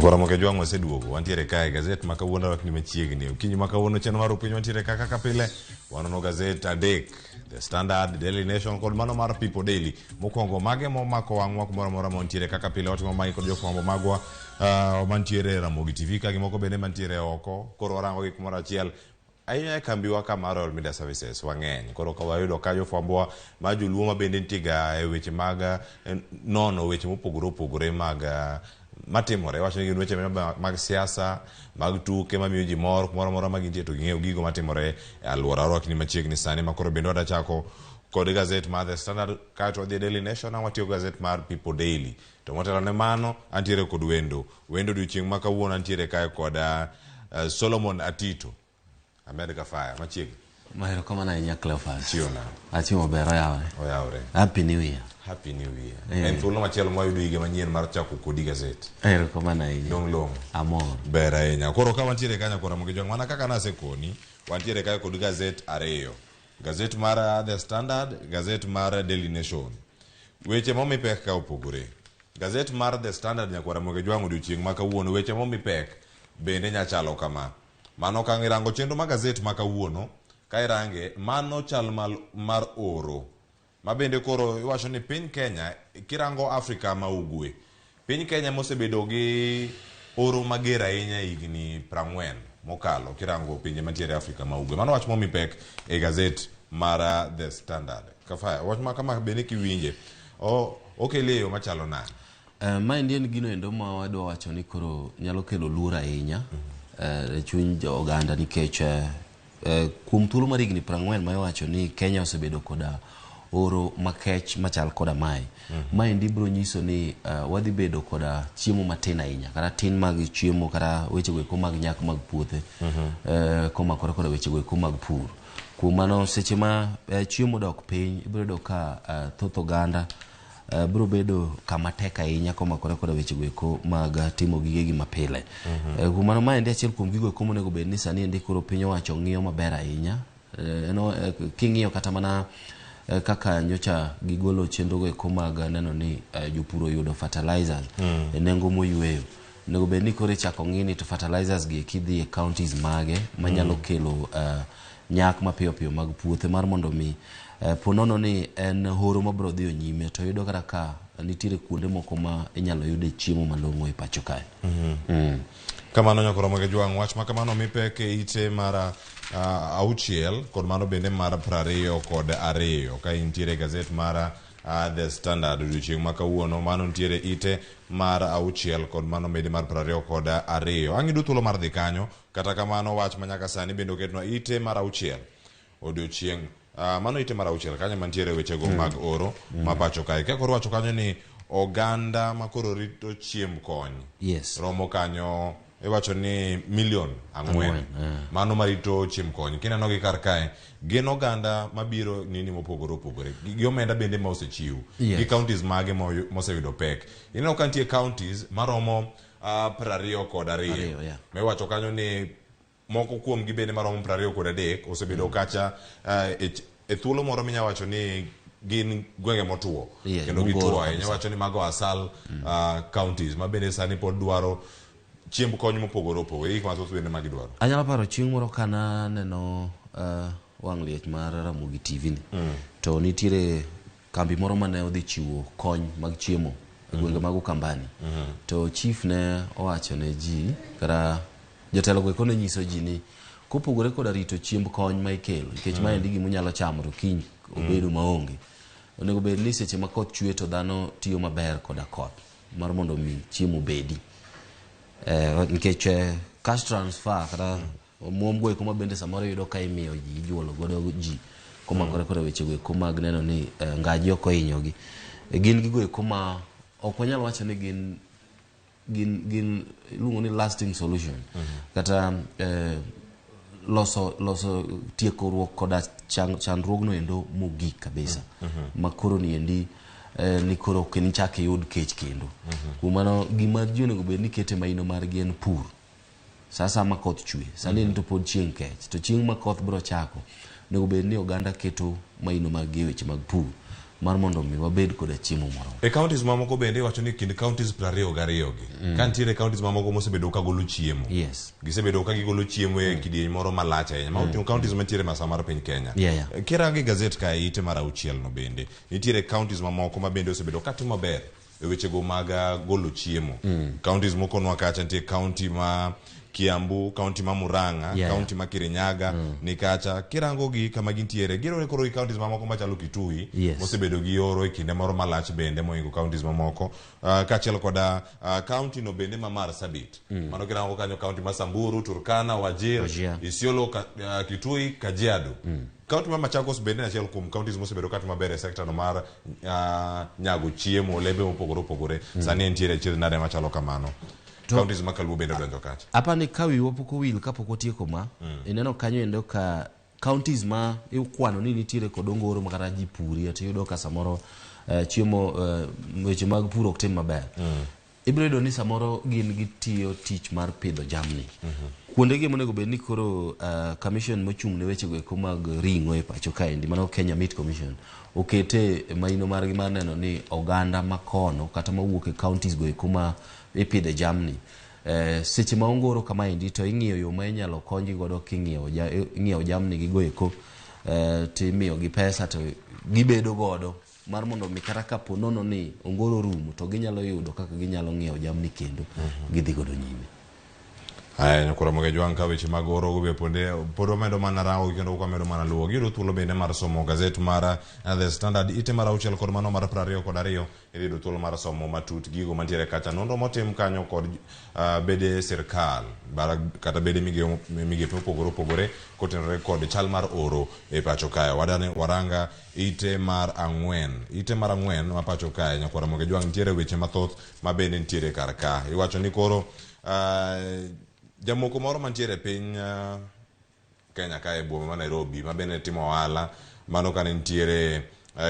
Nyakwara Jwang' waseduogo, wantiere kae gazet ma kawuono rwakni machiegni. Okinyi ma kawuono chenro mar piny wantiere ka kaka pile. Wanono gazet adek, The Standard, Daily Nation kod mano mar People Daily. Mokwongo mage momako wang'wa kumoro amora ma wantiere kaka pile watimo magi kod jofwambo magwa mantiere Ramogi TV ka gi moko bende mantiere oko. Koro warango gi kumoro achiel. Ahinya e kambiwa ka mar Royal Media Services wang'eny. Koro ka wayudo ka jofwambowa ma joluo ma bende nitie ga e weche mag nono weche mopogore opogore mag matimore. Wacho ni gin weche mag siasa, mag tuke mamiyo ji mor kumoro amora ma gintie to ging'eyo gigo matimore e alwora. Warwakni machiegni sani ma koro bende wadwa chako kod gazet mar The Standard kaeto wadhi e Daily Nation ang' watiyo gazet mar People Daily. To motelo ne mano, antiere kod wendo. Wendo odiochieng' ma kawuono antiere kae kod Solomon Atito. America Fire, machiegni. Erokamano ahinya Cleophas. Chiwo nade? Achiwo maber oyawre. Oyawre. Happy New Year. Happy New Year. En thuolo machielo mwayudo higa manyien mar chako kodi gazet. Erokamano ahinya. Dong' long'o. Amor. Ber ahinya. Koro ka wantiere ka nyakwara Ramogi Jwang', mana kaka nasekoni, wantiere kae kod gazet ariyo. Gazet mar The Standard, gazet mar Daily Nation. Weche momi pek ka opogore. Gazet mar The Standard nyakwara Ramogi Jwang' odiochieng' ma kawuono, weche momi pek bende nyachalo kama. Mano ka irango chenro mar gazet ma kawuono, ka irange, mano chal mar oro. Ma bende koro iwacho ni piny Kenya, kirango Afrika ma ugwe, piny Kenya mosebedo gi oro mager ahinya e higni 40 mokalo, kirango pinje mantiere Afrika ma ugwe. Mano wach momi pek e gazet mar The Standard. Kafaya, wach ma kama bende kiwinje, okele e yo machalo nade? Maendi en gino endo ma wadwa wacho ni koro nyalo kelo luoro ahinya e chuny oganda nikech kuom thuolo mar higni 40 ma iwacho ni Kenya osebedo koda oro makech machal koda mae. Maendi biro nyiso ni wadhi bedo koda chiemo matin ahinya kata tin mag chiemo kata weche go eko mag nyak mag puothe komakore koda weche go eko mag pur. Kuom mano seche ma chiemo dok piny ibiro yudo ka thoth oganda biro bedo kama tek ahinya komakore koda weche go eko mag timo gigegi mapile. Kuom mano maendi achiel kuom gigo eko monego bed ni sani endi koro piny owacho ng'iyo maber ahinya. King'iyo kata mana kaka nyocha gigolo chenro go eko mag neno ni jopur oyudo fertilizers e nengo moyweyo. Onego bed ni koro ichako ng'i ni to fertilizers gi eki dhi e counties mage manyalo kelo nyak mapiyo piyo mag puothe mar mondo mi po nono ni en horo mabiro dhiyo nyime to yudo kata ka nitiere kuonde moko ma inyalo yude chiemo malong'o e pacho kae. Kamano nyakwara Ramogi Jwang', wach ma kamano mi pek e ite mar 6 kod mano bende mar 22 ka intiere e gazet mar The Standard odiochieng' ma kawuono, mano nitiere ite mar 6 kod mano bende mar 22. Ang' iyudo thuolo mar dhi kanyo, kata kamano wach ma nyaka sani bende oketnwa ite mar 6 odiochieng' mano ite mar 6 kanyo mantiere wechego mag oro ma pacho kae. Ka koro wacho kanyo ni oganda ma koro rito chiemb kony romo kanyo iwacho ni milion 4 mano marito chiemb kony. Kineno gi kar kae gin oganda mabiro nini mopogore opogore gi omenda bende ma osechiw gi counties mage moseyudo pek. Ineno ka nitie counties maromo 22 miwacho kanyo ni moko kuom gi bende maromo 23 osebedo kacha e thuolo moro minya wacho ni gin gwenge motuo kendo gituo ahinya. Wacho ni mago asal counties ma bende sani pod dwaro chiemb kony mopogore opogore, gik mathoth bende ma gidwaro. Anyalo paro chieng' moro kana neno wang' liech mar Ramogi TV ni to nitiere kambi moro mane odhi chiwo kony mag chiemo e gwenge mag Ukambani. To chief ne owacho ne ji kata jotelo go eko ne nyiso ji ni kopogore koda rito chiemb kony ma ikelo nikech maendi gima unyalo chamo to kiny obedo maonge, onego bed ni seche ma koth chwe to dhano tiyo maber koda koth mar mondo mi chiemo obedi. Nikech cash transfer kata omuom go eko ma bende samoro iyudo ka imiyo ji ijuolo godo ji komakore koda weche go eko mag neno ni ngaji ok ohinyogi. Gin gigo eko ma ok wanyal wacho ni gin iluongo ni lasting solution kata loso tiekruok koda chandruogno endo mogik kabisa ma koro niendi ni koro ok nichak iyud kech kendo. Kuom mano gima ji onego bed ni kete maino margi en pur. Sasa ma koth chwe, sani en to pod chieng' kech, to chieng' ma koth biro chako, onego bed ni oganda keto maino mag gi e weche mag pur. mar mondo mi wabed koda chiemo moromo. E counties mamoko bende iwacho ni kind counties 22 gi ka nitiere counties mamoko mosebedo ka golo chiemo. Gisebedo ka gigolo chiemo e kidieny moro malach ahinya ma oting'o counties mantiere masawa mar piny Kenya. Kirango e gazet ka ite mar auchiel no bende nitiere counties mamoko ma bende osebedo ka timo maber e wechego mag golo chiemo. Counties mokonwa kacha nitie county ma Kiambu, county ma Murang'a, county ma Kirinyaga ni kacha. Kirango gi kama gintiere, girore koro gi counties mamoko machalo Kitui mosebedo gi oro e kinde moro malach bende mohingo counties mamoko, kaachiel koda county no bende ma Marsabit. Mano kirango kanyo county ma Samburu, Turkana, Wajir, Isiolo, Kitui, Kajiado. County ma Machakos bende en achiel kuom counties mosebedo katimo maber e sector no mar nyago chiemo, olembe mopogore opogore. Sani entiere achiedh nade machalo kamano. Counties ma Kaluo bende odonjo kacha. Apani ka wiwa pok owil kapok watieko ma, ineno kanyo endo ka counties ma ikwano ni nitiere kod ongoro ma kata ji purie to iyudo ka samoro chiemo, weche mag pur ok tim maber. Ibiro yudo ni samoro gin gitiyo tich mar pidho jamni. Kuondegi monego bed ni koro commission mochung' ne wechego eko mag ring'o e pacho kaendi, mano Kenya Meat Commission, okete maino margi mar neno ni oganda makono kata mawuok e counties go eko ma ipidhe jamni, seche ma ongoro kamaendi to ing'iyo yo ma inyalo konygi godo king'iewo ing'iewo jamni gigo eko, timiyogi pesa to gibedo godo mar mondo mi kata kapo nono ni ongoro orumo to ginyalo yudo kaka ginyalo ng'iewo jamni kendo gidhi godo nyime. Aya, nyakoro Ramogi Ajwang', ka weche mag oro go be pod wamedo mana rango kendo wamedo mana luwo. Giyudo thuolo bende mar somo gazet mar The Standard ite mar 6 kod mano mar 22. Idhi yudo thuolo mar somo matut gigo mantiere kacha, nonro motim kanyo kod bede sirkal kata bede migepe mopogore opogore kotenore kod chal mar oro e pacho kae. Wadane waranga ite mar 4, ite mar 4 ma pacho kae. Nyakwar Ramogi Ajwang', nitiere weche mathoth ma bende nitiere kar ka. Iwacho ni koro jamoko moro mantiere e piny Kenya kae e boma ma Nairobi ma bende timo ohala mano kane nitiere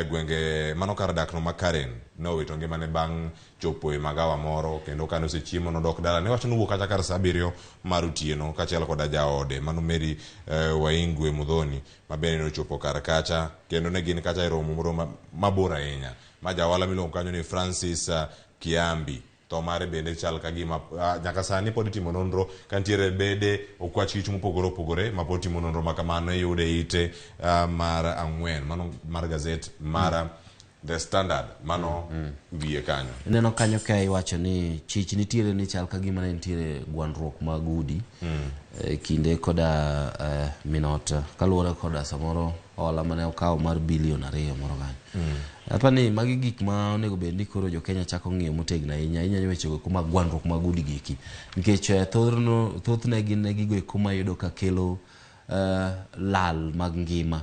gwenge mano kar dak no ma Karen ne owito ngimane bang' chopo e magawa moro, kendo kane osechiemo nodok dala. Ne wacho ni owuok kacha kar saa 7 mar otieno kaachiel koda jaode mano Mary Waingwe Muthoni ma bende nochopo kar kacha, kendo ne gin kacha e romo moro mabor ahinya ma ja ohala miluongo kanyo ni Francis Kiambi. Tho mare bende chal ka gima nyaka sani pod itimo nonro ka nitiere bede okwach kich mopogore opogore ma pod timo nonro ma kamano. Iyude ite mar 4 mano mar gazet mar The Standard mano wiye kanyo. Ineno kanyo ka iwacho ni chich nitiere ni chal ka gima ne nitiere gwandruok mag udi kinde koda minot kaluwore koda samoro hola mane okawo mar bilion 2 moro kanyo. Apani magi gik ma onego bed ni koro jo Kenya chako ng'iyo motegno ahinya ahinya wechego eko mag gwandruok mag udi gi eki, nikech thothne gin gigo eko ma iyudo ka kelo lal mag ngima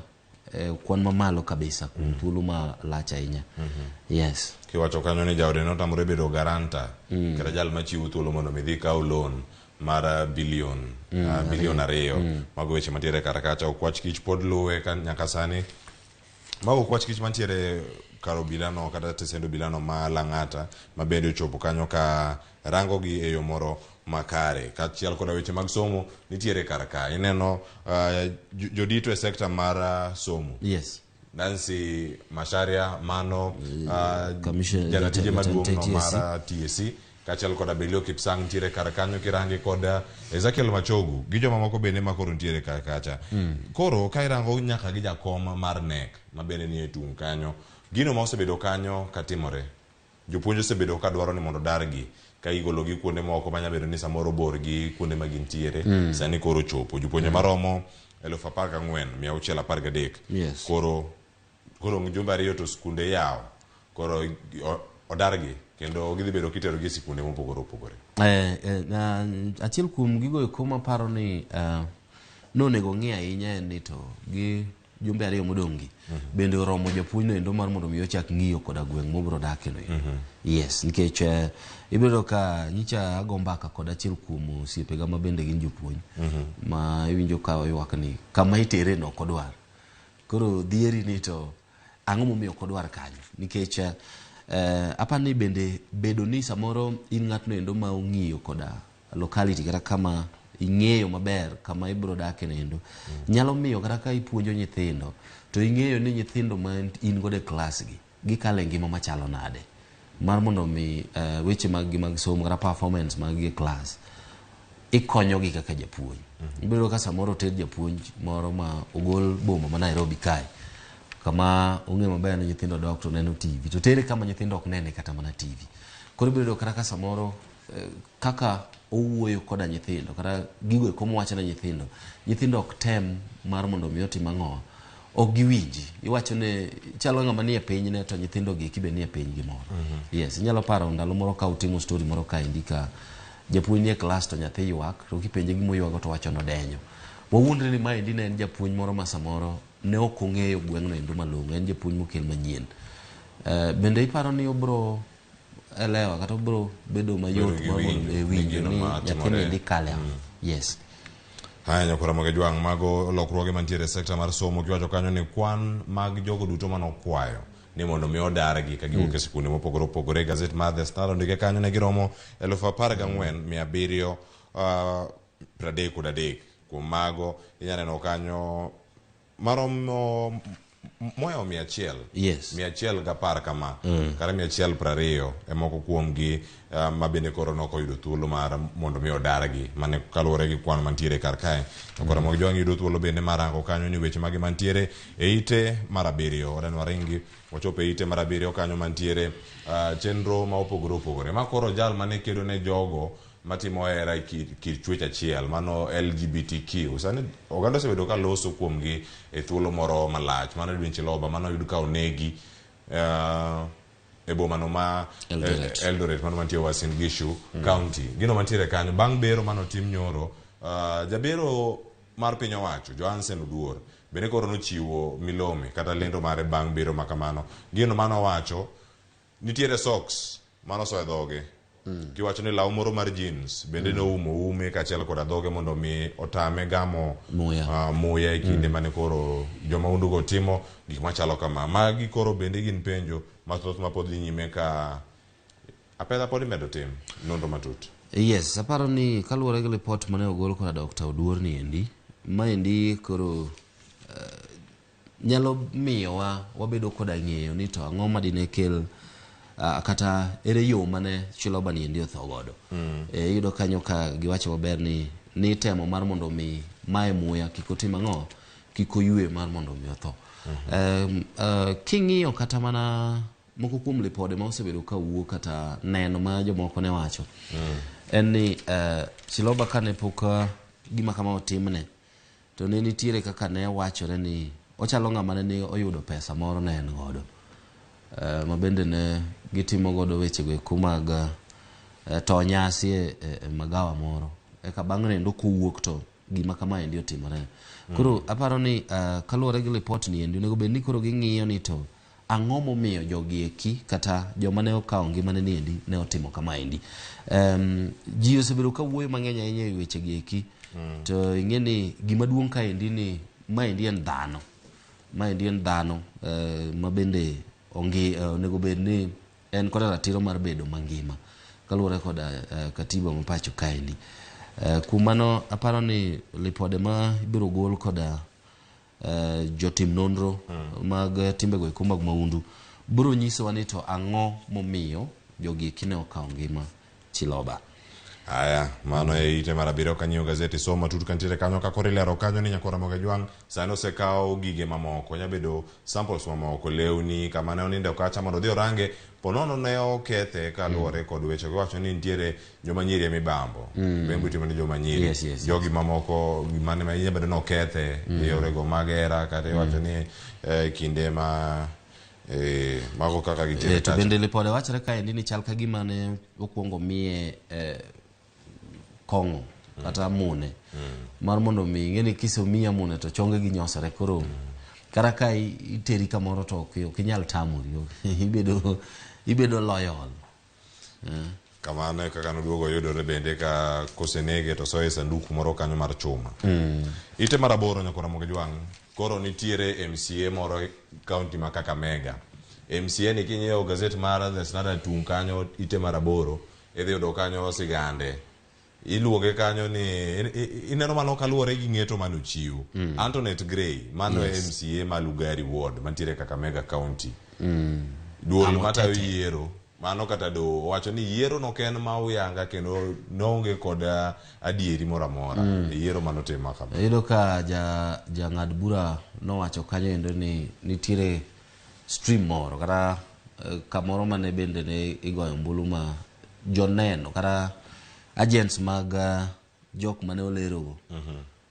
kwan mamalo kabisa kuom thuolo malach ahinya. Yes. Kiwacho kanyo ni jaode notamore bedo garanta kata jal machiwo thuolo mondo mi dhi kaw loan mar bilion 2. Mago weche mantiere kar kacha. Okwach kich pod luwe ka nyaka sani. Mago okwach kich mantiere kar obilano kata tesend obilano ma Lang'ata ma bende ochopo kanyo ka rango gi e yo moro makare. Kaachiel koda weche mag somo nitiere kar ka. Ineno jodito e sekta mar somo. Nancy Macharia mano janatije maduong' no mar TSC kaachiel koda Belio Kipsang nitiere kar kanyo kirange kod Ezekiel Machogu gi jomamoko bende ma koro nitiere kar kacha. Koro ka irango nyaka gi jakom mar NEC ma bende nie tung' kanyo, gino ma osebedo kanyo katimore, jopuonj osebedo ka dwaro ni mondo dargi ka igologi kuonde moko manya bedo ni samoro bor gi kuonde ma gintiere. Sani koro chopo jopuonje maromo 14,613. Koro jumbe 2 to skunde yawo, koro odargi kendo gidhi bedo kiterogi e sikunde mopogore opogore. Achiel kuom gigo eko maparo ni nonego ng'i ahinya en ni to gi jumbe 2 modong' gi bende oromo japuonj no endo mar mondo mi ochak ng'iyo koda gweng' mobiro dake no. Yes, nikech ibiro ka nyicha ago mbaka kod achiel kuom osiepega ma bende gin jopuonj ma iwinjo ka oywak ni kama itere no ok odwar. Koro dhieri ni to ang'o momiyo ok odwar kanyo? Nikech apani bende bedo ni samoro in ng'atno endo ma ong'iyo koda locality kata kama ing'eyo maber kama ibiro dake no endo nyalo miyo kata ka ipuonjo nyithindo to ing'eyo ni nyithindo ma in godo e klas gi gikalo e ngima machalo nade mar mondo mi weche mag gi mag somo kata performance mag gi e klas ikonyogi kaka japuonj. Ibiro ka samoro oter japuonj moro ma ogol boma ma Nairobi kae kama ong'e maber ni nyithindo dok to neno TV to tere kama nyithindo ok nene kata mana TV. Koro ibiro yudo kata ka samoro kaka owuoyo koda nyithindo kata gigo eko mowacho ne nyithindo, nyithindo ok tem mar mondo mi otim ang'o, ok giwinji. Iwacho ne chalo ng'ama nie pinyne to nyithindo gi eki be nie pinygi moro. Yes, inyalo paro ndalo moro ka utimo story moro kaendi ka japuonj nie klas to nyathi ywak to kipenje gima oywago to owacho nodenyo. Wawuondre ni maendi ne en japuonj moro ma samoro ne ok ong'eyo gweng'no endo malong'o, en japuonj mokel manyien. Bende iparo ni obro elewa kata obro bedo mayot gi mar mondo winjo, winjo gino ni ma nyathini timore. endi kale ang'o. Yes. Haya, nyakora mag jwang' mago lokruoge mantiere e sekta mar somo kiwacho kanyo ni kwan mag jogo duto manokwayo ni mondo mi odargi ka giwuok e sikunde mopogore opogore. Gazet mar The Star ondike kanyo ne giromo 14,733. Kuom mago inyalo neno kanyo maromo moyawo 100. Yes. 110 kama. Kata 120 e moko kuomgi ma bende koro nok oyudo thuolo mar mondo mi odargi mane kaluwore gi kwan mantiere kar kae. To koro mag jwang' yudo thuolo bende mar rango kanyo ni weche mage mantiere e ite mar 7. Wadwa ni waringi wachopo e ite mar 7 kanyo mantiere chenro ma opogore opogore. Ma koro jal mane kedo ne jogo matimo hera e kit chwech achiel, mano LGBTQ. Sani oganda osebedo ka loso kuomgi e thuolo moro malach. Mano Edwin Chiloba, mano oyud ka onegi e bomano ma Eldoret. Eldoret, mano mantie Uasin Gishu County. Gino mantiere kanyo, bang' bero manotim nyoro, jabero mar piny owacho, Johansen Oduor, bende koro nochiwo milome kata lendo mare bang' bero makamano. Gino manowacho, nitiere socks manoso e dhoge. Kiwacho ni law moro mar jeans bende noumo ume kaachiel koda dhoge mondo mi otame gamo Muya. Muya e kinde mane koro joma undugo timo gik machalo kama. Magi koro bende gin penjo mathoth ma pod dhi nyime ka apedha pod imedo tim nonro matut. Yes, aparo ni kaluwore gi ripot mane ogol koda Dr. Oduor ni endi, maendi koro nyalo miyowa wabedo koda ng'eyo ni to ang'o madine kel kata ere yo mane Chiloba ni endi otho godo. Iyudo kanyo ka giwacho maber ni temo mar mondo mi mae muya kik otim ang'o, kik oywe mar mondo mi otho. King'iyo kata mana moko kuom lipode ma osebedo ka wuok kata neno ma jomoko ne wacho, en ni Chiloba kane pok gima kama otimne, to ne nitiere kaka ne wachore ni ochalo ng'ama ne oyudo pesa moro ne en godo. Ma bende ne gitimo godo wechego eko mag to nyasi e magawa moro. Eka bang' nendo kowuok to gima kama endi otimore. Koro aparo ni kaluwore gi ripot ni endi onego bed ni koro ging'iyo ni to ang'o momiyo jogi eki kata joma ne okawo ngimane ni endi ne otimo kama endi. Ji osebedo ka wuoyo mang'eny ahinya e weche gi eki. To ing'e ni gima duong' kaendi ni maendi en dhano. Maendi en dhano ma bende onego bed ni en koda ratiro mar bedo mangima kaluwore koda katiba ma pacho kaendi. Kuom mano aparo ni lipode ma ibiro gol koda jotim nonro mag timbego eko mag maundu biro nyisowa ni to ang'o momiyo jogi eki ne okawo ngima Chiloba. Aya, mano e ite mar 7 kanyiewo gazeti somo matut kantiere kanyo ka koro ilero kanyo ni nyakora Ramogi Ajwang' sani osekawo gige mamoko, nya bedo samples mamoko, lewni kama ne oninde okacha mondo odhi orange, po nono ne okethe kaluwore kod weche giwacho ni nitiere joma nyiri ema ibambo. Bembo itimo ne joma nyiri. Yes. Jogi mamoko mane ma inya bedo ni okethe e yorego mag hera kata iwacho ni kinde ma mago kaka gitiere To kacha. bende lipode wachore kaendi ni chal ka gima ne okwongo miye kong'o kata mune mar mondo mi ing'e ni kisemiya mune to chonge gi nyosore koro kata ka iteri kamoro to ok inyal tamori, ibedo loyal. Kamano e kaka noduogo yudore bende ka kosenege to soye e sanduku moro kanyo mar chuma. Ite mar 8 nyakora Ramogi Ajwang', koro nitiere MCA moro e kaunti ma Kakamega. MCA ni kinyiewo gazet mar The Standard tung' kanyo ite mar 8 idhi yudo kanyo sigande. Iluonge kanyo ni ineno mano kaluwore gi ng'eto mane ochiw. Antoinette Gray, mano MCA ma Lugari Ward mantiere Kakamega County. Duol Amo matayo tete. yiero mano kata doho owacho ni yiero no ok en ma uyanga kendo noonge kod adieri moro amora e yiero manotim ma kama. Iyudo ka ja jang'ad bura nowacho kanyo endo ni nitiere stream moro kata kamoro mane bende ne igoyo ombulu ma joneno kata agents mag jok mane olerogo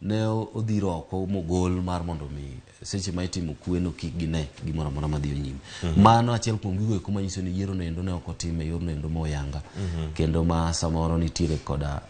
ne odhir oko mogol mar mondo mi seche ma itimo kweno kik gine gimoro amora madhi nyime. Mano achiel kuom gigo eko manyiso ni yiero no endo ne ok otim e yorno endo moyanga kendo ma samoro nitiere koda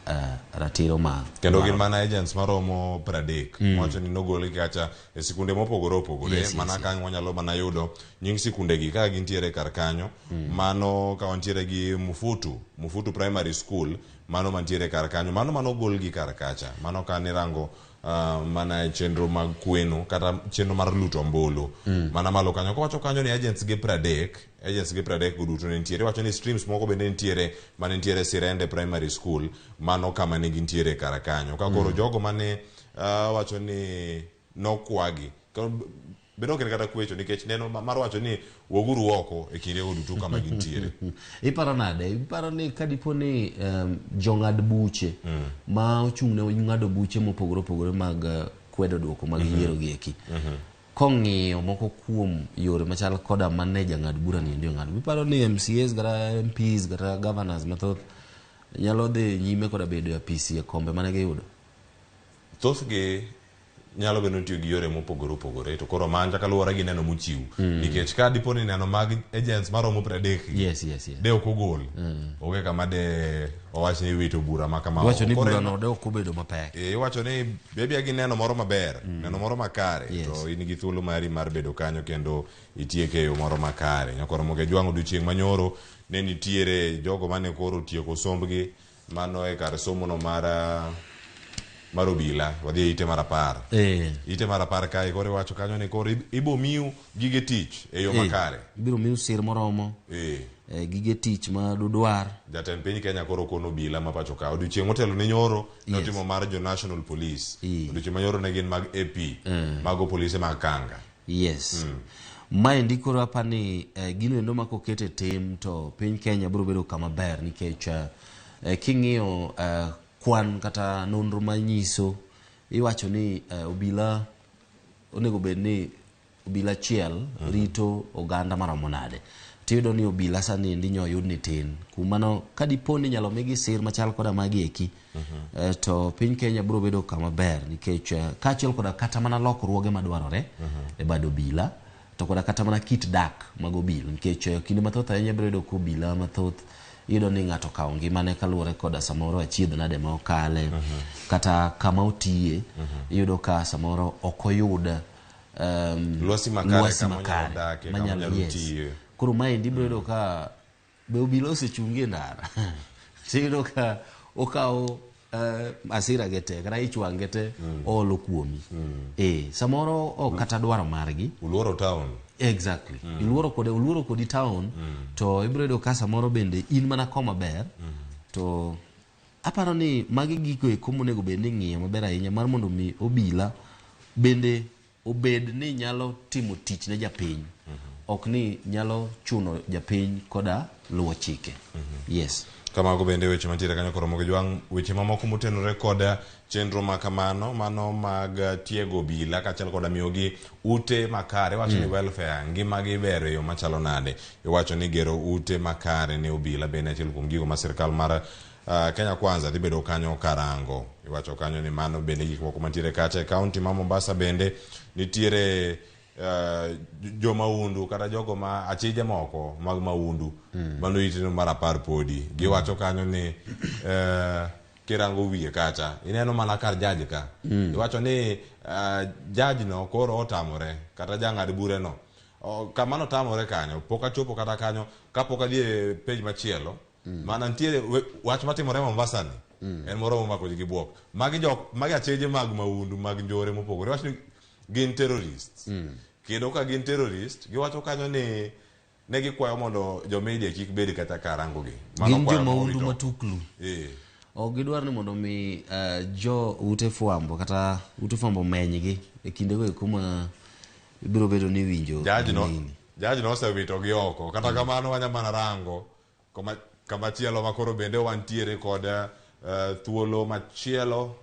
ratiro ma Kendo gin mana agents maromo 30 wacho ni nogolgi kacha e sikunde mopogore opogore. Mana ka wanyalo mana yudo nying sikunde gi ka gintiere kar kanyo. Mano ka wantiere gi Mufutu Primary School, mano mantiere kar kanyo, mano manogolgi kar kacha. Mano ka nirango mana e chenro mag kweno kata chenro mar luto ombulu mana malo kanyo. Kowacho kanyo ni agents gi 30, agents gi 30 go duto ne nitiere. Iwacho ni streams moko bende nitiere mane nitiere Sirende Primary School, mano kama ne gintiere kar kanyo. Ka koro jogo mane wacho ni nokwagi, bende ok en kata kwecho nikech neno mar wacho ni wuoguru oko e kinde go duto kama gintiere. Iparo nade? Iparo ni kadipo ni jong'ad buche ma ochung' ne ng'ado buche mopogore opogore mag kwedo duoko mag yiero gi eki kong'iyo moko kuom yore machal koda mane jang'ad bura ni endi ong'ado, iparo ni MCAs kata MPs kata governors mathoth nyalo dhi nyime koda bedo e apisi e kombe mane giyudo? Thothgi nyalo bedo tiyo gi yore mopogore opogore, to koro manja kaluwore gi neno mochiw, nikech ka dipo ni neno mag agents maromo 30 Yes, yes, yes. de ok ogol, onge kama de owach ni iwito bura ma kama. Iwacho ni Koro bura no de ok obedo mapek. Iwacho ni bebia gi neno moro maber, neno moro makare, to in gi thuolo mari mar bedo kanyo kendo itieke e yo moro makare. Nyakoro Moge Jwang' odiochieng' manyoro ne nitiere jogo mane koro otieko sombgi mano e kar somo no mar obila. Wadhi e ite mar 10. Ite mar 10 kae koro iwacho kanyo ni koro ibo miu gige tich e yo makare. Ibiro miu sir moromo. Gige tich ma dudwar. Jatend piny Kenya koro kono obila ma pacho ka. Odiochieng' motelo ne nyoro notimo mar jo National Police. Odiochieng' manyoro ne gin mag AP, mago polise mag Kanga. Yes. Maendi koro apa ni gino endo ma koket e tim to piny Kenya biro bedo kama ber nikech king'iyo kwan kata nonro manyiso iwacho ni obila onego bed ni obila achiel rito oganda maromo nade. Tiyudo ni obila sani endi nyo oyud ni tin. Kuom mano kadipo ni inyalo migi sir machal koda magi eki, to piny Kenya biro bedo kama ber nikech kaachiel koda kata mana lokruoge madwarore e bad obila to koda kata mana kit dak mag obila nikech kinde mathoth ahinya ibiro yudo ka obila mathoth iyudo ni ng'ato okawo ngimane kaluwore koda samoro achiedh nade ma okale, kata kama otiye, iyudo ka samoro ok oyud lwasi makare, lwasi kama onyalo makare, dakie, kama manyalo, onyalo yes. tiye. Koro maendi ibiro yudo ka be obila osechungi e ndara tiyudo ka okawo asira ge te kata ich wang' ge te oolo kuomi. Samoro ok kata dwaro margi. Uluoro town. Exactly. Iluoro kode, uluoro kodi town, to ibiro yudo ka samoro bende in mana koma ber, to aparo ni magi gigo eko monego bed ni ing'iyo maber ahinya mar mondo mi obila bende obed ni nyalo timo tich ne japiny, ok ni nyalo chuno japiny koda luwo chike. Yes. Kamago bende weche mantiere kanyo koro Moge Jwang', weche mamoko motenore kod chenro ma kamano, mano mag tiego obila kaachiel koda miyogi ute makare. Iwacho ni welfare, ngimagi ber e yo machalo nade. Iwacho ni gero ute makare ne obila bende achiel kuom gigo ma sirkal mar Kenya Kwanza dhi bedo kanyo karango. Iwacho kanyo ni mano bende gik moko mantiere kacha. E kaunti ma Mombasa bende nitiere jo maundu kata jogo ma achije moko mag maundu mano iteno mar 10 podi. Giwacho kanyo ni kirango wiye kacha ineno mana kar judge ka. Iwacho ni judge no koro otamore kata jang'ad bure no. Kama notamore kanyo pok achopo kata kanyo kapok adhi e page machielo. Mana nitiere wach matimore Mombasa ni en moro momako ji gi buok. Magi jok, magi acheje mag maundu mag njore mopogore. Iwacho ni gin terrorists. Kendo ka gin terrorist, giwacho kanyo ni ne gikwayo mondo jo media kik bed kata karango gi. Mano Gin kwayo jo maundu mowito. matuklu. Ok gidwar ni mondo mi jo ute fwambo kata ute fwambo menygi e kindego eko ma ibiro bedo ni iwinjo Judge no, gini. Judge nosewito gi oko. Kata kamano wanya mana rango koma kamachielo ma koro bende wantiere kod thuolo machielo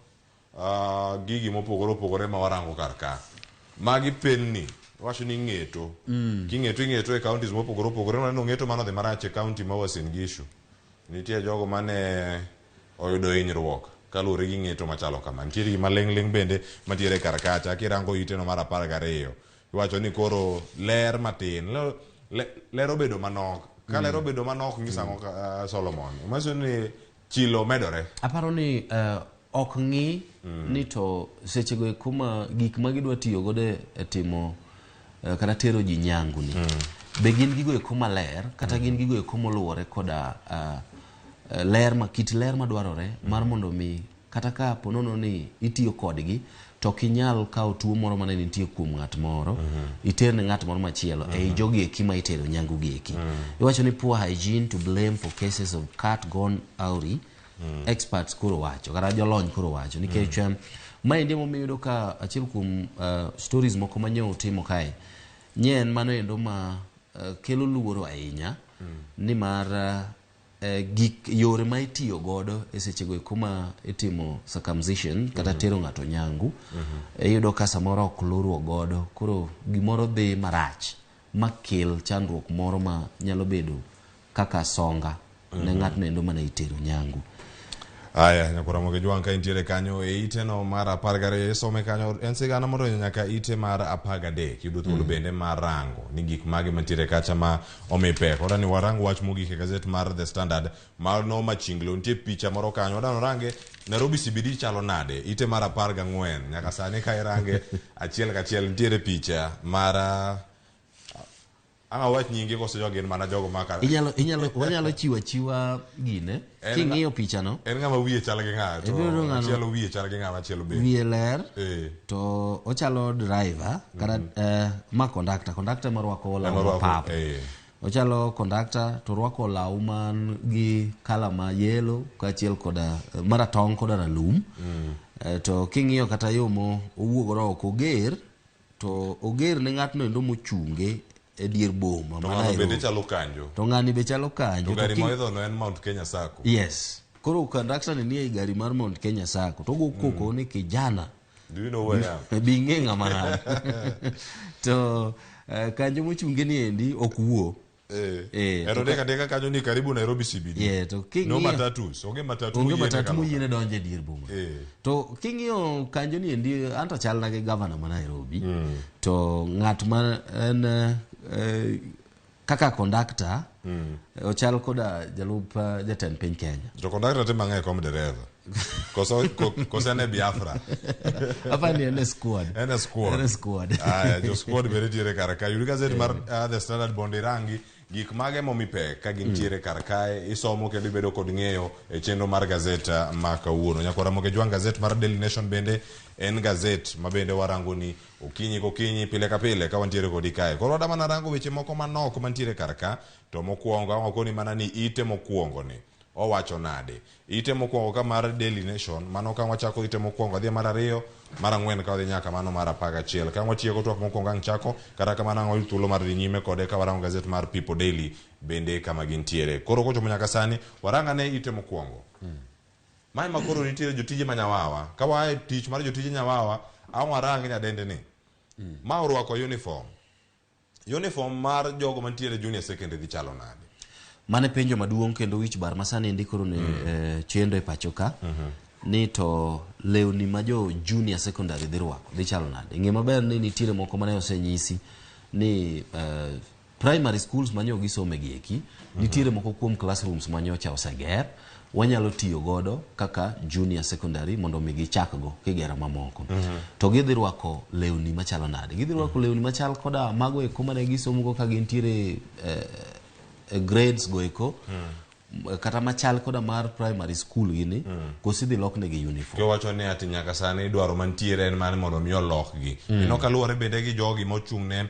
gigi mopogore opogore ma warango kar ka. Magi penni wacho ni ng'eto. King'eto ing'eto e counties mopogore opogore. Waneno ng'eto mano dhi marach e county ma Uasin Gishu. Nitie jogo mane oyudo hinyruok kaluwore gi ng'eto machalo kama. Nitiere gima ling' ling' bende mantiere kar kacha. Kirango ite no mar 12 iwacho ni koro ler matin. Ler obedo manok. Ka ler obedo manok nyiso ang'o Solomon? Manyiso ni chilo medore. Aparo ni ok ng'i ni to sechego eko ma gik ma gidwa tiyo godo e timo kata tero ji nyangu ni be gin gigo eko maler kata gin gigo eko moluwore koda ler ma kit ler madwarore mar mondo mi kata ka ponono ni itiyo kodgi to ok inyal kawo tuo moro mane nitie kuom ng'at moro iter ne ng'at moro machielo ei jogi eki ma itero nyangu gi eki. Iwacho ni poor hygiene to blame for cases of cat gone awry. Experts koro wacho kata jolony koro wacho nikech maendi emomiyo iyudo ka achiel kuom stories moko manyo utimo kae nye en mano endo ma kelo luoro ahinya nimar gik yore ma itiyo godo e sechego eko ma itimo circumcision kata tero ng'ato nyangu iyudo ka samoro ok luruok godo koro gimoro dhi marach makel chandruok moro ma nyalo bedo kaka songa ne ng'atno endo mane itero nyangu. Aya, nyakwara Moge Jwang' ka intiere kanyo e ite no mar 12 isome kanyo en sigana modonjo nyaka ite mar 13 yudo thuolo bende mar rango ni gik mage mantiere kacha ma omi pek. Oda ni warang wach mogik e gazet mar The Standard mano machinglo nitie picha moro kanyo oda norange Nairobi CBD chalo nade ite mar 14 nyaka sani ka irange achiel kachiel nitiere picha mar Anga wach nyinge koso jogi gin mana jogo ma ka Inyalo wanyalo chiwo achiwa gine king'iyo picha no en ng'ama wiye chal gi ng'a to machielo wiye chal gi ng'a machielo bende wiye ler to ochalo driver kata ma conductor marwako law mapap ochalo conductor to rwako law man gi kala ma yellow kaachiel koda maratong' koda ralum to king'iyo kata yo mo owuok godo oko oger to oger ne ng'atno endo mochunge e dier boma to ng'ano bende chalo kanjo to ng'ani be chalo kanjo to gari moidho no en Mount Kenya Sacco. Yes, koro conductor ni nie gari mar Mount Kenya Sacco to go koko ni kijana Do you know where I am? Bi ing'e ng'ama an. To kanjo mochunge ni endi ok wuo. Ero deka deka kanyo ni karibu Nairobi CBD. Yeah, to king'iyo no matatus, onge matatu. Onge matatu moyiene donjo e dier boma. To king'iyo kanjo ni endi anto chalna gi gavana ma Nairobi. To ng'at ma en kaka conductor ochal koda jalup jatend piny Kenya. To conductor timo ang'e kom dereva. Koso en e Biafra. Apa ni en e squad. En e squad. En e squad. Aya, jo squad bende nitiere kar ka. Yud gazet mar The Standard mondo irangi gik mage momi pek ka gintiere kar kae. Isomo kendo ibedo kod ng'eyo e chenro mar gazet ma kawuono. Nyakwara Moge Jwang', gazet mar Daily Nation bende en gazet ma bende warango ni okinyi kokinyi pile ka pile ka wantiere kodi kae. Koro wadwa mana rango weche moko manok mantiere kar ka. To mokwongo ang' wakoni mana ni ite mokwongo ni owacho nade. Ite mokwongo ka mar Daily Nation, mano ka wachako ite mokwongo adhi mar 2, mar 4 ka wadhi nyaka mano mar 11. Ka watieko twak mokwongo ang' chako, kata kamano ang' wayud thuolo mar dhi nyime kode ka warango gazet mar People Daily bende kama gintiere. Koro kochopo nyaka sani, warang ane ite mokwongo. Mae ma koro nitiere jotije ma Nyawawa. Ka waa e tich mar jotije Nyawawa, ang' warang nyadende ni. Ma orwako uniform. Uniform mar jogo mantiere junior secondary dhi chalo nade? Mane penjo maduong' kendo wich bar masani endi koro ne chendo e pacho ka. Ni to lewni ma jo junior secondary dhi rwako dhi chalo nade? Ng'e maber ni nitiere moko mane osenyisi ni primary schools manyo gisome gi eki nitiere moko kuom classrooms manyocha oseger wanyalo tiyo godo kaka junior secondary mondo mi gichak go kigero mamoko. To gidhi rwako lewni machalo nade? Gidhi rwako lewni machal koda mago eko mane gisomo go ka gintiere e grades go eko kata machal koda mar primary school gini koso idhi loknegi uniform. Kiwacho ni ati nyaka sani dwaro mantiere en mar mondo mi olokgi. Ineno kaluwore bende gi jogi mochung' ne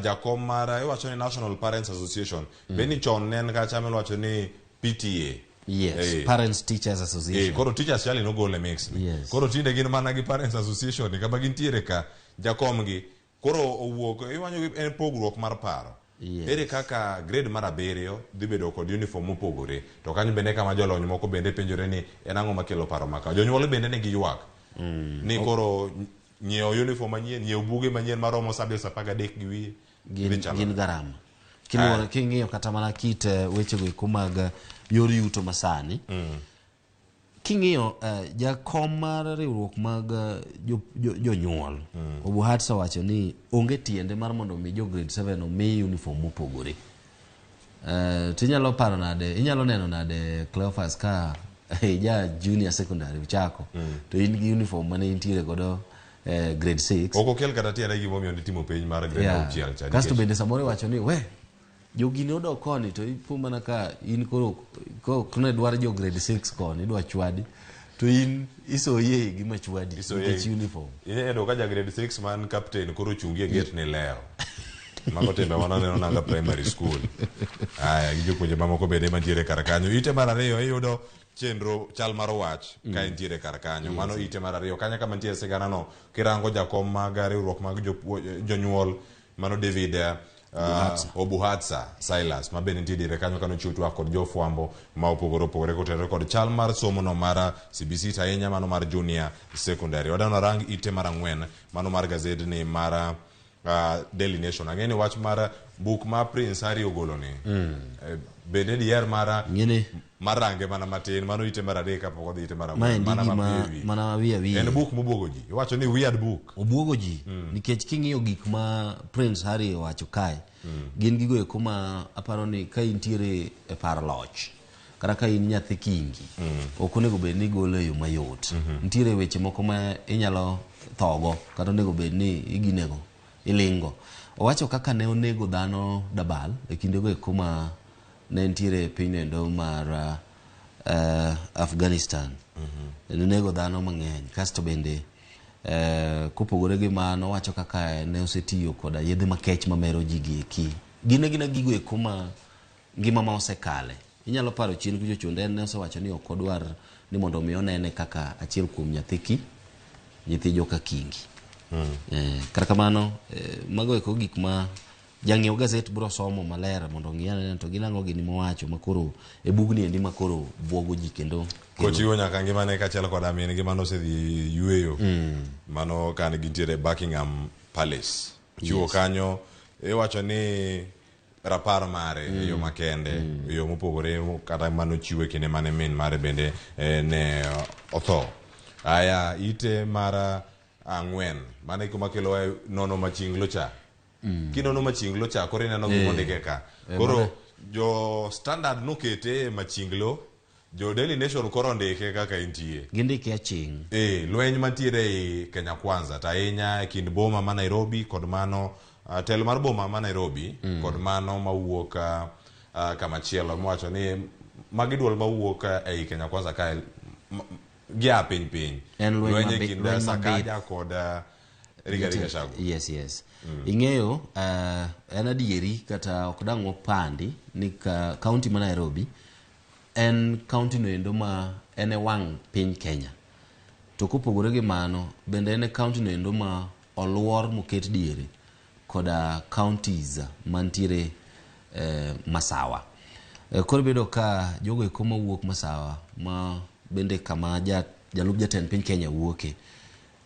jakom mar iwacho ni National Parents Association. Bende chon ne en kacha miwacho ni PTA. Yes, Parents Teachers Association. Koro teachers chali nogol e mix ni. Yes. Koro tinde gin mana gi Parents Association ni kama gintiere ka jakom gi koro owuok iwanyo en pogruok mar paro. Yes. Ere kaka grade mar abiriyo dhi bedo kod uniform mopogore? To kanyo bende kama jolony moko bende penjore ni en ang'o makelo paro ma kama. Jonyuol bende nigi ywak ni koro nyiewo uniform manyien, nyiewo buge manyien maromo subjects 13 gi wiye. Gin, Dhi chalo gin nade? garama. Kiluwore king'iyo kata mana kit wechego eko mag yor yuto masani. King'iyo jakom mar riwruok mag jonyuol Obuhats owacho ni onge tiende mar mondo mi jo grade 7 omi uniform mopogore. Tinyalo paro nade, inyalo neno nade Cleophas ka ja junior secondary uchako to in gi uniform mane intiere godo grade 6. Ok okel kata tiende gimomiyo nitimo penj mar grade auchiel cha. Kasto bende samoro iwacho ni we jogi ne odok koni to ipo mana ka in koro ko ne dwar jo grade 6 koni idwa chwadi to in isoye gi machwadi nikech uniform. Inyalo yudo ka ja grade 6 man captain koro ochungi e gate ni leo. Mago timbe mane aneno nanga primary school. Aya, gi jopuonje mamoko bende mantiere kar kanyo. Ite mar ariyo iyudo chenro chal mar wach ka entiere kar kanyo. Mano ite mar ariyo. Kanyo kama nitie sigana no, kirango jakom mag riwruok mag jonyuol, mano David Obuhatsa Silas, ma bende nitie diere kanyo kano chiwo twak kod jofwambo ma opogore opogore kotenore kod chal mar somo no mar CBC to ahinya mano mar junior secondary. Wadwa rang ite mar ang'wen mano mar gazedni mar Daily Nation. Ang'e ni wach mar buk ma Prince Harry ogolo ni bende diher mar mar range mana matin mano ite mar adek kapok odhi ite mar ang'wen mana mapiyo e wiye. Mana wiye wiye. En buk mobuogo ji. Iwacho ni weird book. Obuogo ji nikech king'iyo gik ma Prince Harry owacho kae gin gigo eko ma aparo ni ka intiere e par loch kata ka in nyathi kingi ok onego bed ni igolo e yo mayot. Nitiere weche moko ma inyalo thogo kata onego bed ni iginego ilingo. Owacho kaka ne onego dhano dabal e kindego eko ma ne nitiere e piny endo mar Afghanistan. Ne onego dhano mang'eny. Kasto bende kopogore gi mano owacho kaka ne osetiyo koda yedhe makech mamero ji gi eki. Gin agina gigo eko ma ngima ma osekale. Inyalo paro chien kucho chonde en ne osewacho ni ok odwar ni mondo mi onene kaka achiel kuom nyathi ki nyithi joka kingi. Kata kamano mago eko gik ma jang'iew gazet biro somo maler mondo ong'i ane to gin ang'o gini mowacho makoro e bugni endi makoro buogo ji kendo kochiwo nyaka ngimane kaachiel koda min gi mano osedhi yueyo. Mano kan gintiere Buckingham Palace. Chiwo kanyo iwacho ni rapar mare e yo makende e yo mopogore kata mano chiwo e kinde mane min mare bende ne otho. Aya ite mar ang'wen mano e kuma kelo nono machinglo cha. Kinono machinglo cha koro ineno gima ondike ka. Koro jo Standard nokete e machinglo, jo Daily Nation koro ondike kaka entie. Gindike aching'. Lweny mantiere ei Kenya Kwanza to ahinya e kind boma ma Nairobi kod mano telo mar boma ma Nairobi kod mano mawuok kamachielo miwacho ni magi duol mawuok ei Kenya Kwanza kae gia piny piny. En lweny e kind Sakaja kod Rigathi Gachagua. Yes, yes. Ing'eyo en adieri kata ok dang' wapandi ni kaunti ma Nairobi en kaunti no endo ma en e wang' piny Kenya. To kopogore gi mano bende en e kaunti no endo ma oluor moket diere koda counties mantiere Masawa. Koro ibedo ka jogo eko mawuok Masawa ma bende kama jalup jatend piny Kenya wuoke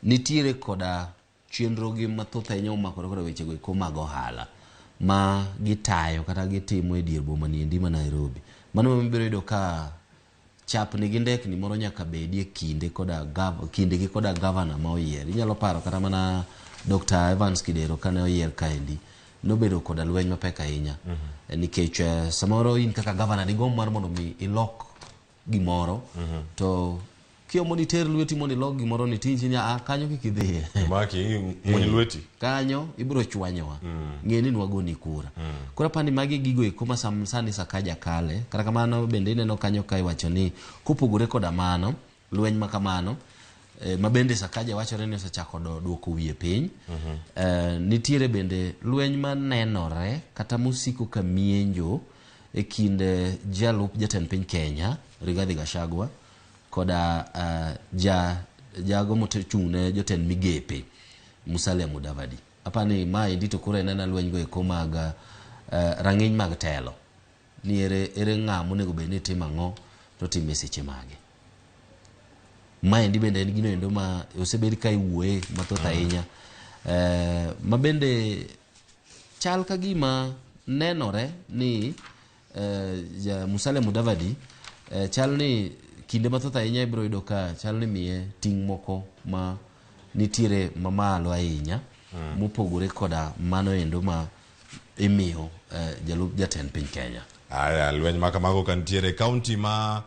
nitiere koda chenro gi mathoth ahinya omakore koda wechego eko mag ohala ma gitayo kata gitimo e dier boma niendi ma Nairobi. Mano ema ibiro yudo ka chapni gi ndekni moro nyaka bedie kinde koda kindegi koda gavana ma oyier. Inyalo paro kata mana Dr. Evans Kidero kane oyier kaendi nobedo koda lweny mapek ahinya. Nikech samoro in kaka gavana digomb mar mondo mi ilok gimoro to kiomo ni ter lweti mondo ilok gimoro ni tinji ni kanyo kik idhiye. Maki muny lweti. Kanyo ibiro chwanyowa. Ng'e ni nwagoni kura. Koro apani magi gigo eko ma sani Sakaja kale. Kata kamano bende ineno kanyo ka iwacho ni kopogore koda mano, lweny ma kamano, ma bende Sakaja wachore ni osechako duoko wiye piny. Nitiere bende lweny manenore kata mosiko ka mienjo e kind jalup jatend piny Kenya Rigathi Gachagua koda jago mochung' ne jotend migepe Musalia Mudavadi. Apani maendi to koro en ena lweny go eko mag Rang'iny mag telo ni ere ng'a monego bed ni timo ang'o to time seche mage. Maendi bende en gino endo ma osebed ka iwuoye mathoth ahinya, ma bende chal ka gima nenore ni Musalia Mudavadi chal ni kinde mathoth ahinya ibiro yudo ka chal ni miye ting' moko ma nitiere mamalo ahinya mopogore koda mano endo ma imiyo jalup jatend piny Kenya. Aya, lweny ma kamago ka nitiere kaunti ma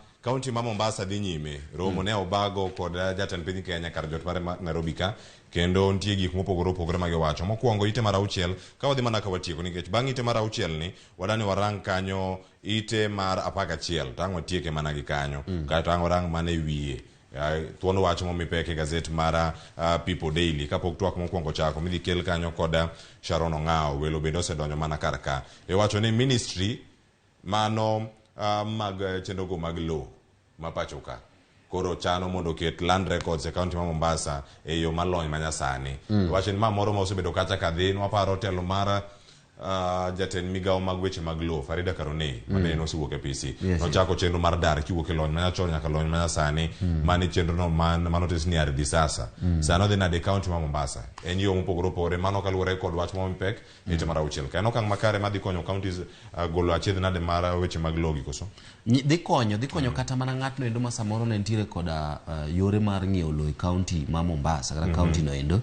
Mombasa dhi nyime romo ne obago kod jatend piny Kenya kar jot mare ma Nairobi ka, kendo nitie gik mopogore opogore ma giwacho. Mokwongo ite mar 6, ka wadhi mana ka watieko, nikech bang' ite mar 6 ni wadani warang kanyo ite mar 11 tang' watieke mana gi kanyo, kaeto ang' warang mana e wiye thuon wach momi pek e gazet mar People Daily kapok twak mokwongo chako midhi kel kanyo kod Sharon Ong'ao. Welo bende osedonjo mana kar ka. Iwacho ni ministry mano mag chenrogo mag lowo ma pacho ka koro chano mondo oket land records e kaunti ma Mombasa e yo malony manyasani. Iwacho ni ma moro ma osebedo kacha kadhi, nwaparo telo mar jatend migawo mag weche mag lowo Farida Karonei mane nosewuok e PC nochako chenro mar dar kiwuok e lony manyachon nyaka lony manyasani, mane chenro no manotis ni ardhi sasa. Sano dhi nade e kaunti ma Mombasa en yo mopogore opogore, mano kaluwore kod wach momi pek ite mar 6. Ka en okang' makare madhi konyo counties golo achiedh nade mar weche mag lowo gi koso? Dhi konyo kata mana ng'atno endo ma samoro ne nitiere koda yore mar ng'iewo lowo e kaunti ma Mombasa kata kaunti no endo.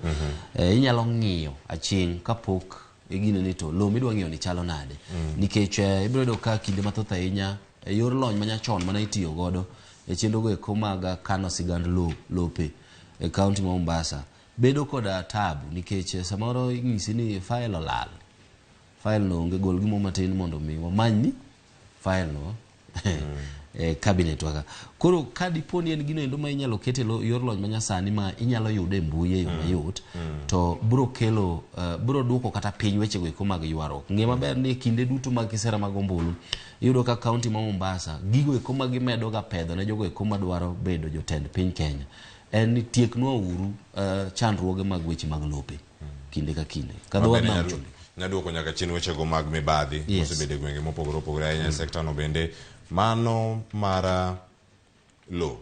Inyalo ng'iyo aching' kapok igine ni to lowo midwa ng'iewo ni chalo nade, nikech ibiro yudo ka kinde mathoth ahinya e yor lony manyachon mana itiyo godo e chenro go eko mag kano sigand lope e kaunti ma Mombasa bedo koda tabu, nikech samoro inyisi ni file olal, file no onge, gol gimoro matin mondo mi wamanyni file no e cabinet waka. Koro ka dipo ni en gino endo ma inyalo ket e yor lony manyasani ma inyalo yude e mbui e yo mayot, to biro kelo biro duoko kata piny wechego eko mag ywaruok. Ng'e maber ni kinde duto mag kisera mag ombulu iyudo ka kaunti ma Mombasa gigo eko ma gimedo ga pedho ne jogo eko madwaro bedo jotend piny Kenya en ni tieknwa uru chandruoge mag weche mag lope kinde ka kinde. Ka dho wadh nam chumbi nyaduoko nyaka chien wechego mag mibadhi mosebedo e gwenge mopogore opogore ahinya e sekta no bende mano mar lowo.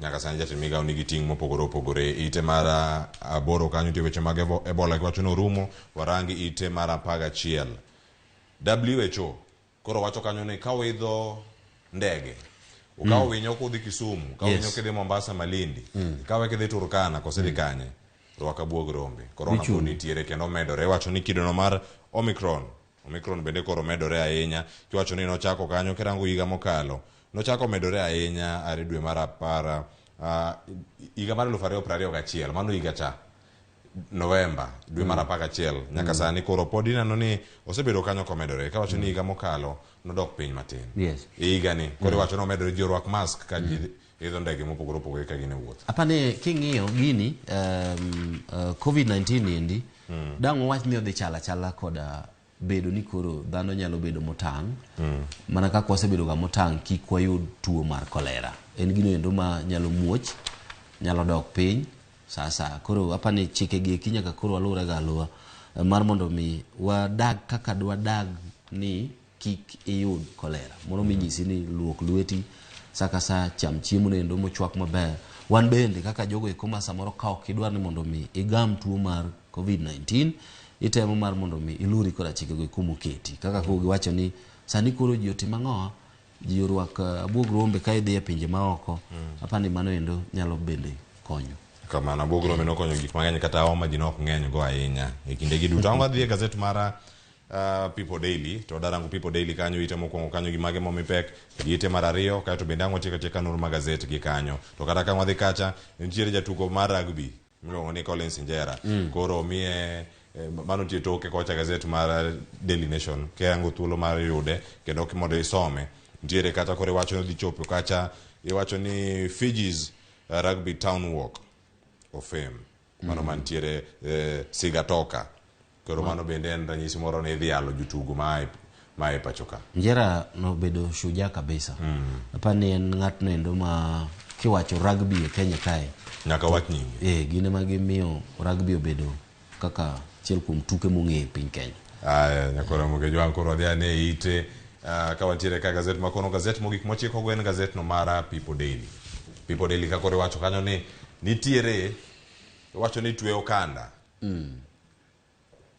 Nyaka sani jatend migawo nigi ting' mopogore opogore. Ite mar 8 kanyo nitie weche mag Ebola giwacho ni orumo, warangi ite mar 11. WHO koro wacho kanyo ni ka uidho ndege, ukawo winyo kudhi Kisumu, kawo winyo kidhi Mombasa, Malindi, ikawe kidhi Turkana kose dhi kanye, rwak abuog rombe. Korona pod nitiere kendo medore. Iwacho ni kidono mar Omicron bende koro medore ahinya. Kiwacho ni nochako kanyo kirango higa mokalo, nochako medore ahinya are dwe mar 10, higa mar 2021, mano higa cha Novemba, dwe mar 11 nyaka sani koro pod ineno ni osebedo kanyo komedore. Kawacho ni higa mokalo nodok piny matin. Higa ni koro iwacho ni omedore, ji orwak mask ka ji idho ndege mopogore opogore ka gin e wuoth. Apani king'iyo gini COVID-19 endi dang' wawach ni odhi chala chala koda bedo ni koro dhano nyalo bedo motang', mana kaka wasebedo ga motang' kik wayud tuo mar kolera. En gino endo ma nyalo muoch, nyalo dok piny sasa. Koro apani chike gi eki nyaka koro waluwre ga aluwa mar mondo mi wadag kaka dwadag ni kik iyud kolera. Moro minyisi ni luok lweti sa ka sa, cham chiemo no endo mochwak maber. Wan bende kaka jogo eko ma samoro ka ok idwar ni mondo mi igam tuo mar COVID-19, itemo mar mondo mi iluri koda chikego eko moketi. Kaka koro giwacho ni sani koro ji otim ang'o? Ji orwak abuog rombe ka idhi e pinje maoko. Apani mano endo nyalo bende konyo. Kamano, abuog rombe nokonyo gik mang'eny, kata homa ji nok ng'eny go ahinya e kinde gi duto. Ang' wadhi e gazet mar People Daily, to darango People Daily kanyo ite mokwongo kanyo gi mage momi pek, gi ite mar 2, kaeto bende ang' watieko atieka nonro mag gazet gi kanyo. To kata ka wadhi kacha, nitiere jatugo mar rugby miluongo ni Collins Injera. Koro miye mano nitie toke kocha gazet mar Daily Nation, kirango thuolo mar yude kendo mondo isome. Nitiere kata koro iwacho ni dhi chopo kacha, iwacho ni Fiji's Rugby Town Walk of Fame. Mano mantiere Sigatoka. Koro mano bende en ranyisi moro ni idhi yalo jotugo ma e pacho ka. Injera nobedo shujaa kabisa. Apani en ng'atno endo ma kiwacho rugby e Kenya kae nyaka wach nyinge. Gin ema gimiyo rugby obedo kaka achiel kuom tuke mong'e e piny Kenya. Aya, nyakora Mugejwang' koro wadhi ane e ite ka wantiere ka gazet ma kono gazet mogik mochiko go en gazet no mar People Daily. People Daily ka koro iwacho kanyo ni nitiere iwacho ni twe okanda.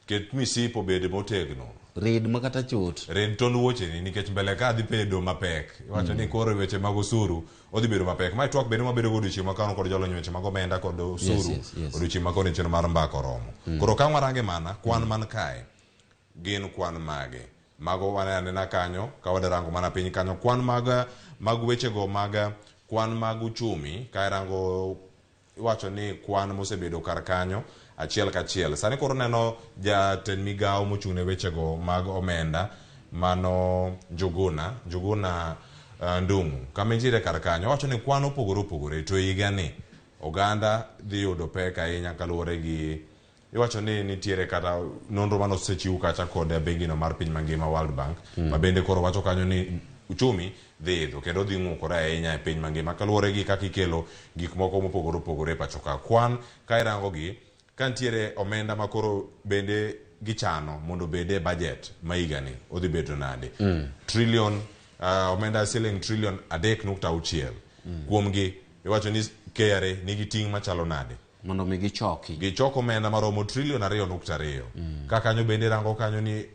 Ket misip obed motegno. Rid ma kata chot. Rid tond wuocheni nikech mbele ka dhi bedo mapek. Iwacho ni koro weche mag osuru odhi bedo mapek. Mae twak bende mabedo go odiochieng' ma kawuono kod jolony weche mag omenda kod osuru Yes. odiochieng' ma kawuono e chenro mar mbaka oromo. Koro ka warange mana kwan man kae gin kwan mage? Mago wane anena kanyo ka wadarango mana piny kanyo kwan mag wechego mag kwan mag uchumi ka irango iwacho ni kwan mosebedo kar kanyo achiel kachiel. Sani koro neno jatend migawo mochung' ne wechego mag omenda mano Njuguna Ndung'u kama entiere kar kanyo owacho ni kwan opogore opogore to higa ni oganda dhi yudo pek ahinya kaluwore gi iwacho ni nitiere kata nonro mane osechiw kacha kod bengi no mar piny mangima World Bank ma bende koro wacho kanyo ni uchumi dhi idho kendo dhi ng'ukore ahinya e piny mangima kaluwore gi kaka ikelo gik moko mopogore opogore e pacho ka. Kwan ka irango gi ka nitiere omenda ma koro bende gichano mondo obed e budget ma higani odhi bedo nade? Trillion omenda siling trillion 3.6 kuomgi iwacho ni KRA nigi ting' machalo nade? Mondo mi gichoki. Gichoko omenda maromo trillion 2.2. Ka kanyo bende rango kanyo ni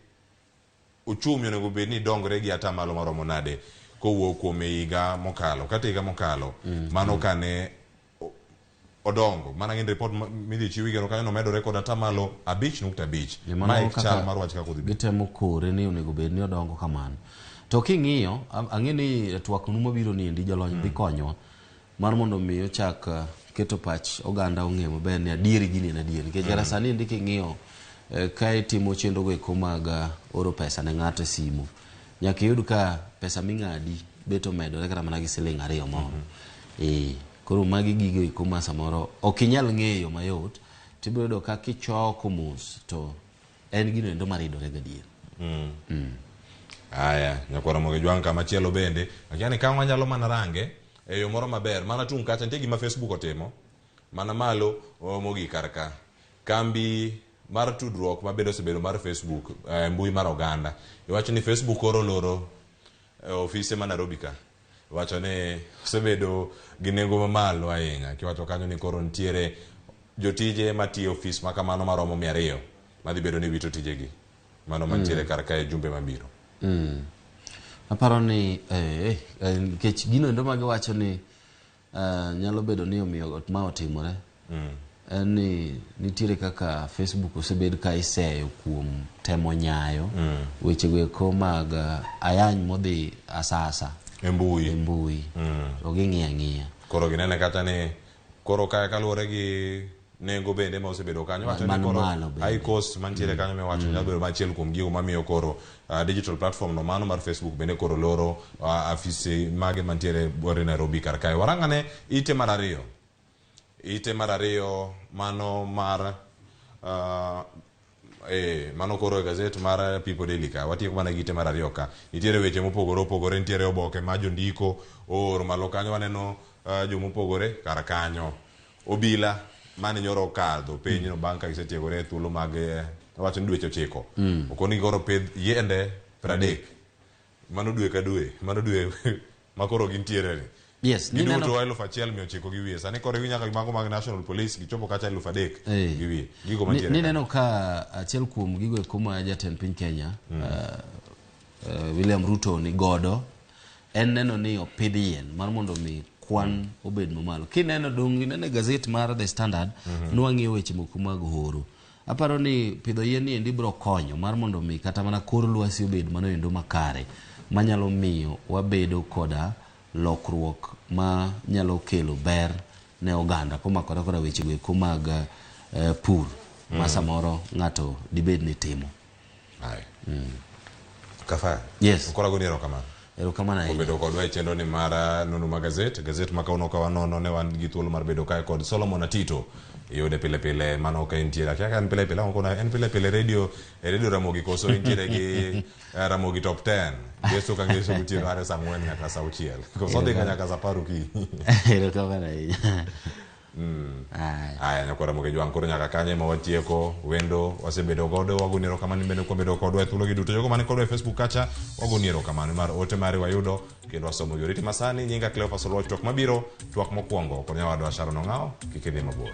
uchumi onego bed ni dongre gi atamalo maromo nade kowuok kuom higa mokalo. Kata higa mokalo mano kane odongo mana gin report midhi chiw higano kanyo nomedore kod atamalo 5.5. Ni mano Mae kaka chal mar wach kaka odhi bedo. Gitemo kore ni onego bed ni odongo kamano. To king'iyo, ang'e ni twak nu mabiro ni endi jolony dhi konyowa mar mondo mi ochak keto pach oganda ong'e maber ni adieri gini en adieri. Nikech kata sani endi king'iyo ka itimo chenro go eko mag oro pesa ne ng'ato e simu, nyaka iyud ka pesa ming'adi bet omedore kata mana gi siling 2 moro. Koro magi gigo eko ma samoro ok inyal ng'eyo mayot, tibiro yudo ka kichoko mos to en gino endo maridore gadier. Aya, nyakwara Mugejwang' kama chielo bende, akia ni ka wanyalo mana range e yo moro maber, mana tung' kacha nitie gima Facebook otimo, mana malo mogik kar ka. Kambi mar tudruok ma bende osebedo mar Facebook, mbui mar oganda. Iwacho ni Facebook koro oloro ofise ma Nairobi ka. Iwacho ni osebedo gi nengo mamalo ahinya. Kiwacho kanyo ni koro nitiere jotije matiyo e ofis ma kamano maromo 200 madhi bedo ni wito tijegi. Mano mantiere kar kae jumbe mabiro. Aparo ni nikech gino endo ma giwacho ni nyalo bedo ni omiyo ma otimore. En ni nitiere kaka Facebook osebed ka iseyo kuom temo nyayo wechego eko mag ayany modhi asasa e mbui. E mbui. To ging'iyo ang'iya. Koro ginene kata ni koro ka kaluwore gi nengo bende ma osebedo kanyo, wacho ni Man koro malo bende. high cost mantiere kanyo miwacho nyalo bedo machiel kuom gigo mamiyo koro digital platform no mano mar Facebook bende koro loro afise mage mantiere bwore Nairobi kar kae. Warang'ane ite mar ariyo. Ite mar ariyo mano mar mano koro e gazet mar People Daily ka. Watieko mana gi ite mar ariyo ka. Nitiere weche mopogore opogore, nitiere oboke ma jondiko ooro malo kanyo, waneno jomopogore kar kanyo. Obila mane nyoro okadho penj no bang' ka gisetiekore e thuolo mag wacho ni dweche 9. Okoni koro pidh yiende 30. Mano dwe ka dwe, mano dwe ma koro gintiere ni. Yes, Giduto nineno 1900 gi wiye. Sani koro nyaka mago mag National Police gichopo kacha 3000 gi wiye. Gigo mantiere Nineno ka achiel kuom gigo eko ma jatend piny Kenya, William Ruto ni godo en neno ni opidh yien mar mondo mi kwan obed mamalo. Kineno dong' ineno e gazet mar The Standard, nwang'iyo weche moko mag horo. Aparo ni pidho yien ni endi biro konyo mar mondo mi kata mana kor lwasi obed mano endo makare manyalo miyo wabedo koda lokruok ma nyalo kelo ber ne oganda komakore koda weche go eko mag pur ma samoro ng'ato dibed ni timo. Aye. Kafa. Yes. Koro agoni erokamano. Erokamano ahinya. Obedo kodwa e chenro ni mar nono ma gazet. Gazet ma kawuono ka wanono ne wan gi thuolo mar bedo kae kod Solomon Atito. Iyude pile pile mano ka intiere. Akia ka en pile pile, ang'o kona en pile pile radio, e radio Ramogi koso intiere gi Ramogi Top 10. Ngeso ka ngeso gotieno are saa 4 nyaka saa 6. Koso odhi ga nyaka saa 10 okinyi. Erokamano ahinya. Aya. Aya, nyakwara Moge Jwang', koro nyaka kanye ma watieko wendo wasebedo godo. Wagoni erokamano in bende kuom bedo kodwa e thuologi duto. Jogo mane kodwa e Facebook kacha, wagoni erokamano mar ote mari wayudo kendo wasomo gi oriti masani. Nyinga Cleophas Oluoch, twak mabiro, twak mokwongo kod nyawadwa Sharon Ong'awo, kik idhi mabor.